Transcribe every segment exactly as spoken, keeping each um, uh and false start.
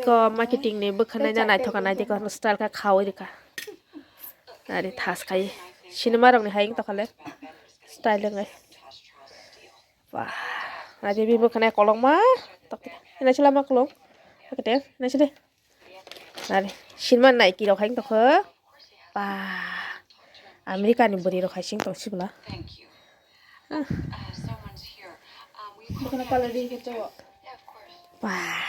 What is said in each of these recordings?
To marketing ni bwkhanai na naithok nai dikha style kha khawi rikha. Ari thas khai. Cinema rok ni hai tokha le style ngai. Wah, ari bi bwkhanai kolokma. Tok tok. Ina sila ma kolok. Oke deh, ina sila. Ari cinema nai kirok hai tokha. Wah. America ni bwrwi rok hai sing tong sibla. Ah. Bwkhano colour ri khe to. Wah.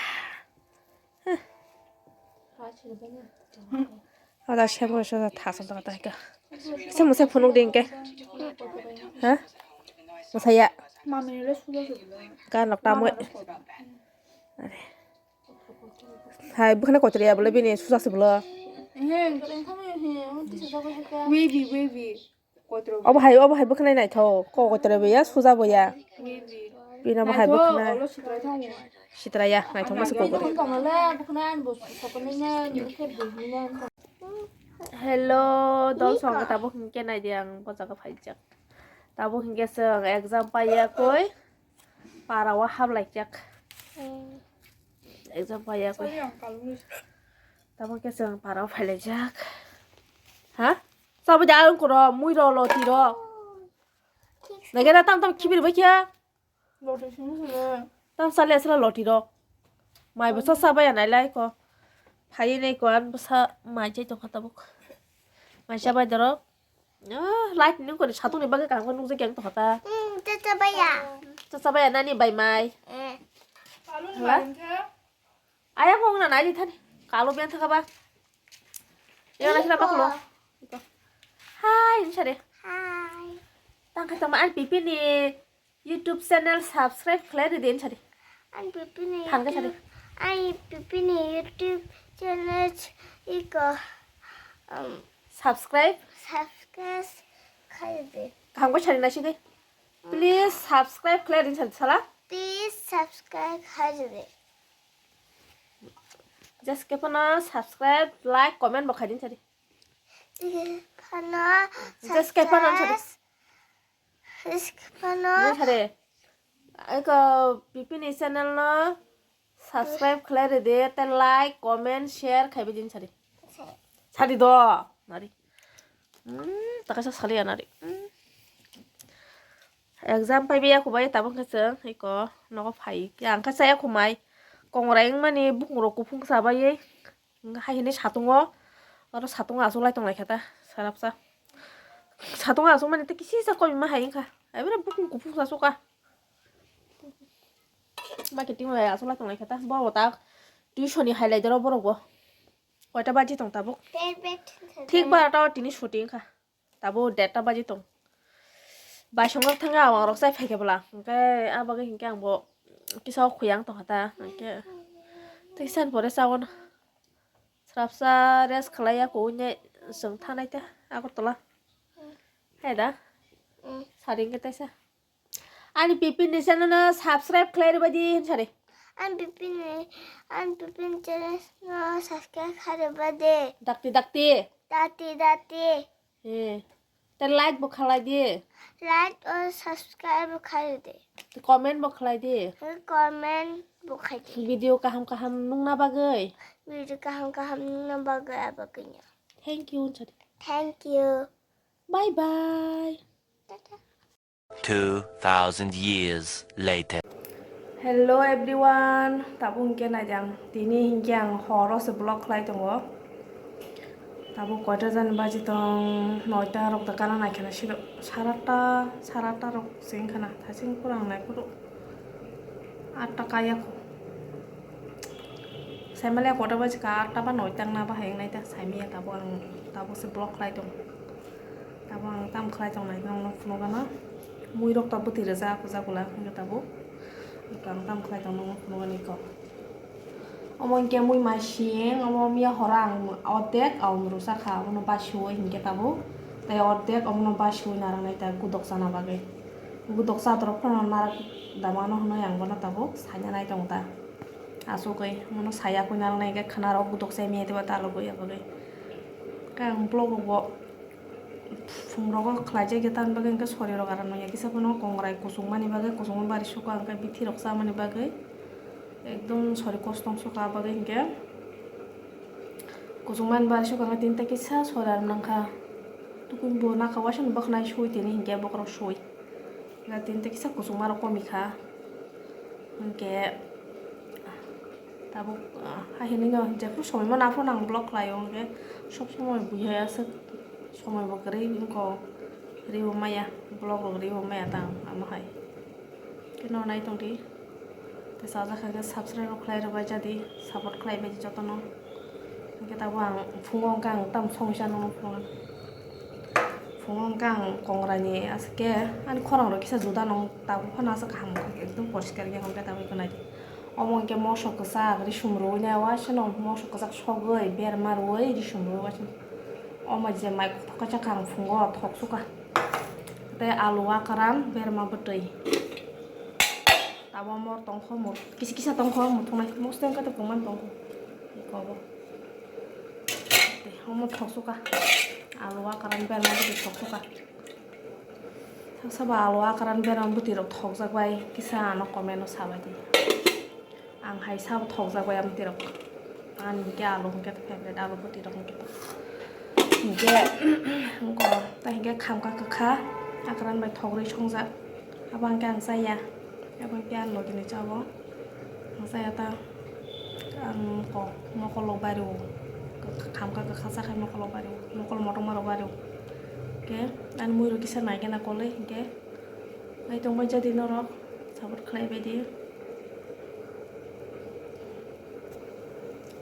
Ada siya mo siya thasa ta ta ka. Siya mo siya phunuk ding ke. Ha? Mo saya. Mami le sudah sudah. Ka nok ta mo. Are. Hai, bwkhano kotor ya bole bini susa se bolo. He, tengkha mo he, tisa jago he ka. Wavy, wavy. Obo hai, obo hai bwkhanai naithok, kok kotor bo ya, suja bo ya. Bini obo hai bwkhanai. Sitra ya, naithok masa kok kotor. Hello, dol song tabuk hinkhe naidi ang bo jaga phaijak. Tabuk hinkhe chwng exam paiyakoi para o haplaijak. Exam paiyakoi. Tabuk hinkhe chwng para o phailaijak. Ha? Sabai da ang kuro, mui ro, loti ro. Nagera tam tam kibir bai kya. Loti sini sini. Tam sali asla loti ro. Mai bo sa sabai anai lai ko. Phai nei ko an bo sa mai jai tong kha tabuk. Mai sabai doro. Ah, light ni ko satung ni bagwi kang nung jai kang tong kha ta. Hmm, tata baya. Tata baya nani bai mai. Eh. Hala? Aya kong na nai di thani. Kalo bian thaka ba. Yo na sila baklo. Hi, ini sare. Hi. Tang kata ma an pipi ni YouTube channel subscribe khlai di den sare. An pipi ni Thang ka sare. YouTube, an pipi ni YouTube channel iko, um, Subscribe. Subscribe khlai di. Kaham ko sare na sidi. Please subscribe khlai di sare sala. Please subscribe khlai di. Just ke phano subscribe, like, comment bo khai din sari. Phano Just ke phano sari. Just ke phano. Din sari. Eko Pipi ni channel no subscribe khlai rwdi, te like, comment, share khai din sari. Sari do. Nari. Hmm, takasa sali ya nari. Hmm. Exam pai biya kubai tabuk khe chwng eko nogo phai. Ang khe chaya kumai. Kongrai wngmani bukung rok kuphung chabai. Hai hini satungo. Oro satungo aswk lai tonglai khe ta. Sarapsa. Satungo aswk mani tei kisi sa koi ma hai wngkha. Ebere bukung kuphung sa suka. Ma khe tingwai aswk lai tonglai khe ta. Bo bo ta tuition ni hai lai doro borok bo. Koita baji tong tabuk. Thik barota o tini suti wngkha. Tabuk derta baji tong. Baisongo thangwi awang rok chai phaikhe bwla. Hwnkhe ah bagwi hinkhe ang bo kisa o khuyang tongkha ta. Hwnkhe tei san pore chaono. Srapsa rest khlai ya kuwi ne chwng thanai ta Agartala. Hai da? Sari hwnkhe taisa. Ani Pipi ni channel no subscribe khlai rwbaidi hin sari. Ani Pipi ni, ani Pipi ni channel no subscribe khlai rwbaidi. Dakti dakti. Dakti dakti. Eh. Te like bo khlai di. Like o subscribe bo khlai di. Te comment bo khlai di. Comment bo khlai di. Video kaham kaham nungna bagwi. Video kaham kaham nungna bagwi abagwino. Thank you, sari. Thank you. Bye bye. Tata. Two thousand years later. Hello everyone, tabuk hinkhe naijang. Tini hinkhe ang horo se vlog khlai tongo. Tabuk koita jani baji tong, noita rok da gana nai khana siro. Sara atta, sara atta rok se wngkha na. Thasing phuru ang nai phuru atta kaya kho. Saimaliya koita baji kha, atta ba noita wngna bahai wngnai ta. Saimaya tabuk ang, tabuk se vlog khlai tongo. Tabuk ang tam khlai tongnai nokno phunukgano. Muirok tabuk bwtwi rwjak, rwjak bwla hwnkhe tabuk. Ang tam khlai tong nokno phunukgani kok. Omo hinkhe mui mai siyeng, omo miya horo ang ordek aum rwsa kha, omono basiui hinkhe tabuk. Tei ordek omono basiui narwknai ta gudok chana bagwi. Gudok chatorok phano narwk damano hwnwi ang bono tabuk saina nai tongo ta. Asugwi omono saya kwi narwknai hinkhe khwnarok gudok chai miya teibo dalogwi abagwi. Khe ang vlog rokbo phungrogo khlaijak ya, tamni bagwi hinkhe sorirok aro nungya kisa phano kongrai kuchukmani bagwi, kuchukma bari sukha hinkhe bithi rok chamani bagwi ekdom sori kosto wng sukha, abagwi hinkhe Kuchukmani bari sukha khe tinta kisa sora rwna kha. Tukun bo nakha waisa no bwkhnai sui tini hinkhe bokhorok sui. Na tinta kisa kuchukma rok komi kha. Hinkhe tabuk, ah, hai hinwi no jephuru somoi mano aphuru no ang vlog khlaio, hinkhe sob somoi buiya aswk somoi bo kwrwi wngkha, ribo maya, vlog rok ribo maya tang amo hai. Khe no nai tongdi. Tei sajak kha khe subscribe rok khlai rwbai jadi, support khlai bai jotono. Hinkhe tabuk ang phungo hwnkhe ang tamo songwi chano phungo. Phungo hwnkhe ang kongrani aswk khe ani khorang rok kisa juda nong tabuk phano aswk kaham wngkha, ekdom poriskar khe hwnkhe tabuk hwnwi nai. Omo hwnkhe moso kwchak risum rwui nai waisa no moso kwchak sogwi berma rwui risum rwui waisa no. Omo je mai kuphur kaisa kha ang phungo thok sukha. Tei alu akaran berma bwtwi. Tabuk omo tongkho mut-, kisa kisa tongkho muthungnaikhe mosodeng khe tongmani tongkho. Eko bo. Tei omo thok sukha. Alu akaran berma bwtwi thok sukha. Sabo alu akaran berma bwtwi rok thokjak bai kisa ano comment o sabai di. Ang hai sabo thokjak bai amtwi rok. Ani hinkhe alu hinkhe favorite, alu bwtwi rok hinkhe. Hinkhe wngkha tei hinkhe khamkha kwkha akaran bai thok rwi songjak. Abo hinkhe ang chaya. Abo hinkhe ang logini chao. Ang chaya ta ang ko mokol rok bai rwo. Khamkha kwkha chakhai mokol rok bai rwo. Mokol motokma rok bai rwo. Hinkhe ani mui rok kisa nai khe na kolwi hinkhe. Nai tongbai jadi norok support khlai bai di.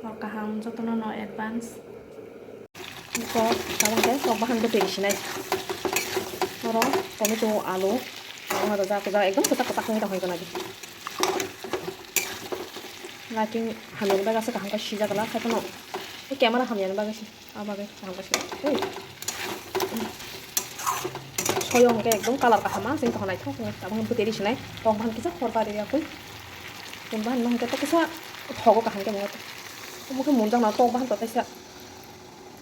Hor kaham jotono no advance. Iko tabuk khe tok bahan bwtwi sinai. Oro tomato, alu, oro rwjak rwjak ekdom kwchak kwchak wngwi tongkha iko naidi. Lighting hamya ni bagwi aswk kaham khe sijak glak, haiphano camera hamya ni bagwi se. Abo bagwi kaham khe swi. Ui. Soyo hwnkhe ekdom colour kaham, ah, chwng tongkha naithok wngwi. Tabuk bwtwi ri sinai. Tok bahan kisa hor bari yakwi. Tok bahan no hwnkhe kisa thogo kaham khe mwngo. Omo khe munjakna tok bahan to kaisa,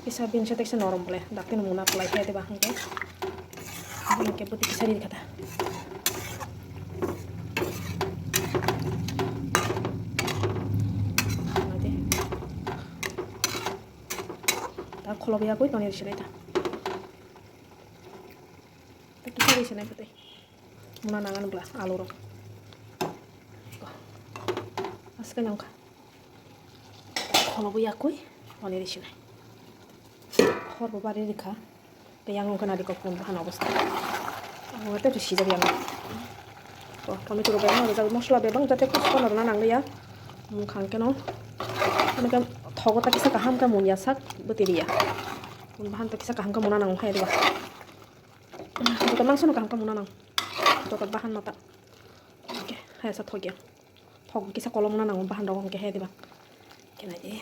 kisa bini sa kaisa norom bole. Dakti no muna kwlai khe diba hwnkhe. Hwnkhe bwtwi kisa ri kha ta. Ta kholobo yakwi toni ri sinai ta. Ta kisa ri sinai bwtwi. Muna nangan bwla alu rok. Aske nangkha. Kholobo yakwi toni ri sinai. Hor bo bari rikha. Tei yang wngkha nadi kok pun bahan obostha. Ang tei sijak yang. To tomato rok bebak rwjak, mosla bebak jate kuch kono rwna nangliya. Wngkha hwnkhe no. Hwnkhe thogo ta kisa kaham khe munya sak bwtwi riya. Pun bahan ta kisa kaham khe muna nango hai rwba. Joto mangso no kaham khe muna nang. Joto bahan mata. Oke, hai sa thokya. Thok kisa kolom muna nango bahan rok hwnkhe hai diba. Khe nai di.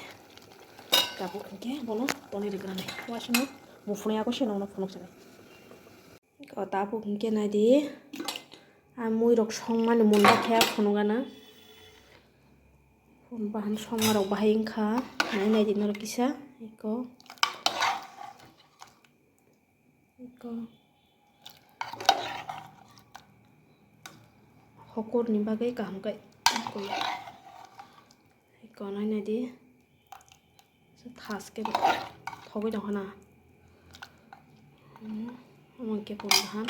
Tabuk hwnkhe bono toni rwgranai. Waisa no muphunai ako se nongno phunuk sanai. Ko tabuk hwnkhe nai di. A mui rok songmani munda khe phunuk gana. Phun bahan songma rok bahai wngkha. Nai nai di norok kisa. Iko. Iko. Hokur ni bagwi kaham kai. Iko nai nai di. Thas khe thogwi tongkha na. Hmm, omo khe pun bahan.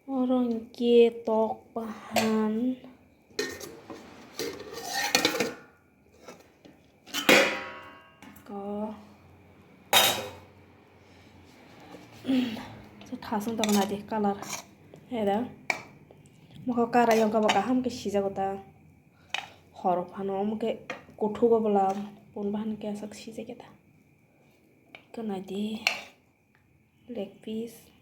Oro hinkhe tok bahan. Ko. Thasung tong nai di colour. Era. Mokho kara yong kabo kaham khe sijago ta. Hor phano omo khe kuthugo bwla pun bahan khe aswk sijak khe ta. Ko nai di. Leg piece.